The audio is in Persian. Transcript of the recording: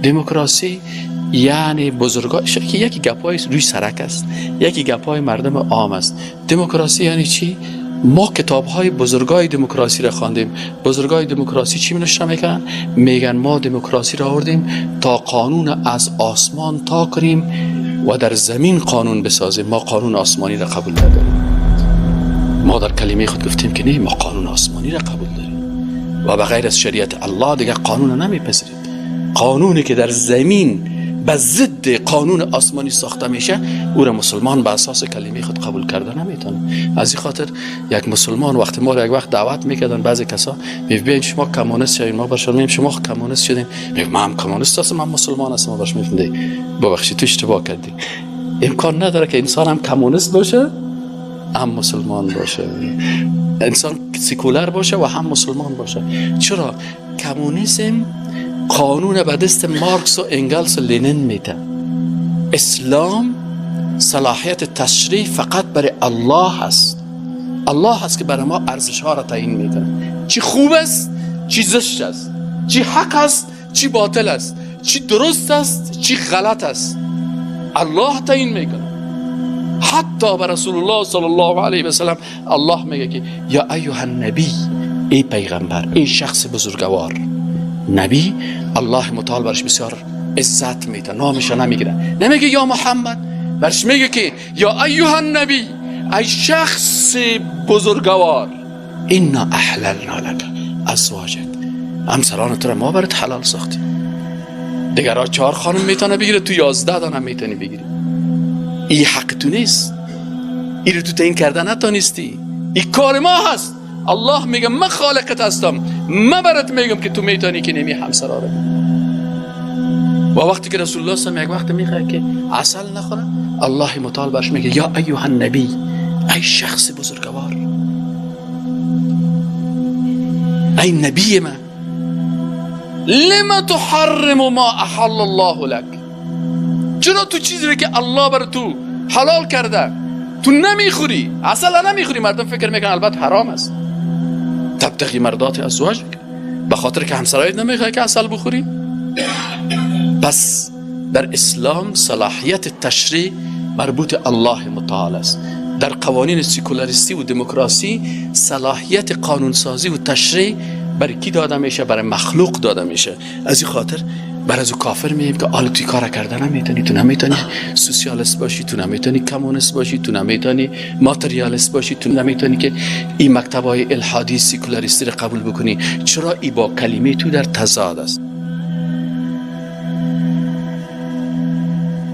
دموکراسی یعنی بزرگا که یکی گپای روی سرک است، یکی گپای مردم عام است. دموکراسی یعنی چی؟ ما کتاب‌های بزرگای دموکراسی را خواندیم. بزرگای دموکراسی چی نوشته میکنن؟ میگن ما دموکراسی را آوردیم تا قانون از آسمان تا کنیم و در زمین قانون بسازیم. ما قانون آسمانی را قبول نداریم. ما در کلمه خود گفتیم که نه، ما قانون آسمانی را قبول داریم و به غیر از شریعت الله دیگه قانون نمیپذیریم. قانونی که در زمین به ضد قانون آسمانی ساخته میشه او را مسلمان به اساس کلمه خود قبول کرده نمیتونه. از این خاطر یک مسلمان وقتی ما را یک وقت دعوت میکردن بعضی کسا میگن شما کمونیست شدین، ما برشون میگیم شما کمونیست شدین، میگم من هم کمونیست هستم، من مسلمان هستم. ما برش میگیم ببخشید تو اشتباه کردی. امکان نداره که انسان هم کمونیست باشه هم مسلمان باشه، انسان سکولار باشه و هم مسلمان باشه. چرا؟ کمونیسم قانون به دست مارکس و انگلس و لنین میده. اسلام صلاحیت تشریع فقط برای الله هست. الله هست که برای ما ارزش ها را تعیین میکنه، چی خوب است، چی زشت است، چی حق است، چی باطل است، چی درست است، چی غلط است. الله تعیین میکنه. حتی به رسول الله صلی الله علیه و سلم الله میگه که یا ایها النبی، ای پیغمبر، ای شخص بزرگوار. نبی الله متعال برش بسیار عزت میده، نامش نمیگیره، نمیگه یا محمد، برش میگه که یا ایها النبی، ای شخص بزرگوار، انا احللنا لک ازواجک، همسران تو را ما برات حلال ساختیم. دیگرها 4 خانم میتونه بگیره، تو 11 دانه میتونی بگیری. این حق تو نیست، این رو تو تعیین کرده نتونستی، این کار ما هست. الله میگه من خالقت هستم، من برات میگم که تو میتونی که نمی همسرا رو. و وقتی که رسول الله صلی الله علیه و یک وقت میخواد که عسل نخوره، الله متعال برش میگه یا ایها النبی، ای شخص بزرگوار، ای نبی من، لما تحرم ما احل الله لک، چرا تو چیزی که الله بر تو حلال کرده تو نمیخوری، عسل نمیخوری؟ مردم فکر میکنن البته حرام است. تبتغی مردات ازواجک، به خاطر که همسرایت نمیخوای که عسل بخوری. پس در اسلام صلاحیت تشریع مربوط الله متعال است. در قوانین سکولاریستی و دموکراسی صلاحیت قانونسازی و تشریع برای کی داده میشه؟ برای مخلوق داده میشه. از این خاطر بر از او کافر میگیم که آل توی کار کرده نمیتونی، تو نمیتونی سوسیالیست باشی، تو نمیتونی کمونیست باشی، تو نمیتونی ماتریالیست باشی، تو نمیتونی که این مکتبای الحادی سکولاریستی رو قبول بکنی. چرا؟ ای با کلمه تو در تضاد است.